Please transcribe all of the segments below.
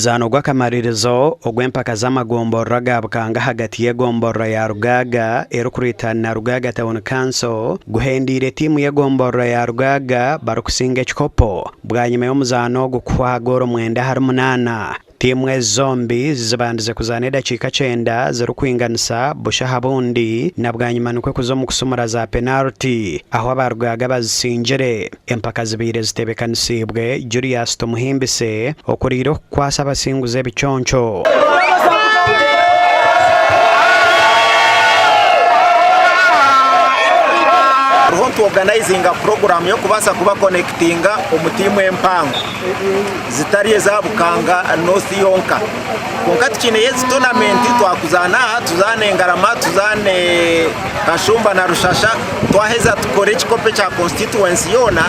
Omuzaano gw'akamaririzo ogw'empaka z'amagomborora ga Bukanga ahagati y'egomborora ya Rugaaga erikuriitana na Rugaaga Town Council guhendeire tiimu y'egomborora ya Rugaaga barikusinga ekikopo bwanyima y'omuzaano ogu kuhwa goolo 98. Tiimu ezi zombi zibandize kuzaana edakiika kyenda zirikwinganisa busha aha bundi na bwanyima nikwo kuza omu kusumura za penaruti ahu aba Rugaaga bazisingire. Empaka zibaire ziteebekanisiibwe Julius Tumuhimbise okuriire okukwasa abasinguzi ebiconco. Hariho nituorganizinga puroguraamu y'okubaasa kubakonekitinga omu tiimu empango zitari eza Bukanga North yonka. Kwonka tukiineyo ezi toonamenti twakuzaana aha, tuzaane Ngarama, tuzaane Kashumba na Rushasha, twaheza tukore ekikopo ekya constituency yoona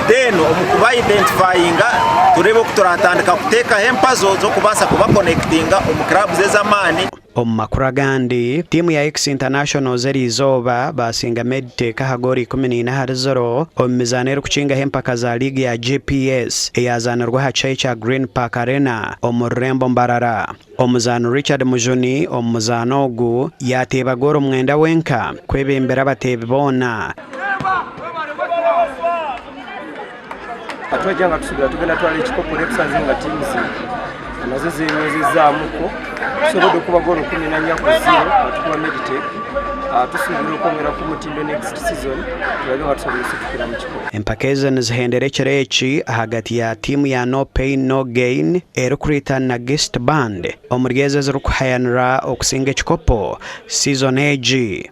then omu kuba identifyinga tureebe oku turatandika kuteekaho empazo z'okubaasa kuba connectinga omu clubs ez'amaani. Omu makuru agandi, tiimu ya Ex Internationals eriizooba baasinga Medtech aha goolo 14-0 omu mizaano erikukingaho empaka za liigi ya GPS eyazaanirwe aha kishaayi kya Green Park Arena omu rurembo Mbarara. Omuzaani Richard Mujuni omu muzaano ogu yaateeba goolo mwenda wenka kwebembera abateebi boona. Twajja nga tusuubira tugenda twala ekikopo naye tusanze nga tiimu nazo zenywezezaamuko tusobodde okuba goolo 14-0 nga tukuba Meditech. Tusuubira okwongera ku mutindo next season tulabe nga tusobola okusitukira mu kikopo. Empaka ezo nizihendera ekiro eki ahagati ya tiimu ya No Pain No Gain erikuriitana na Gist Band omuri ezo ezirikuhayanira okusinga ekikopo siizoni egi.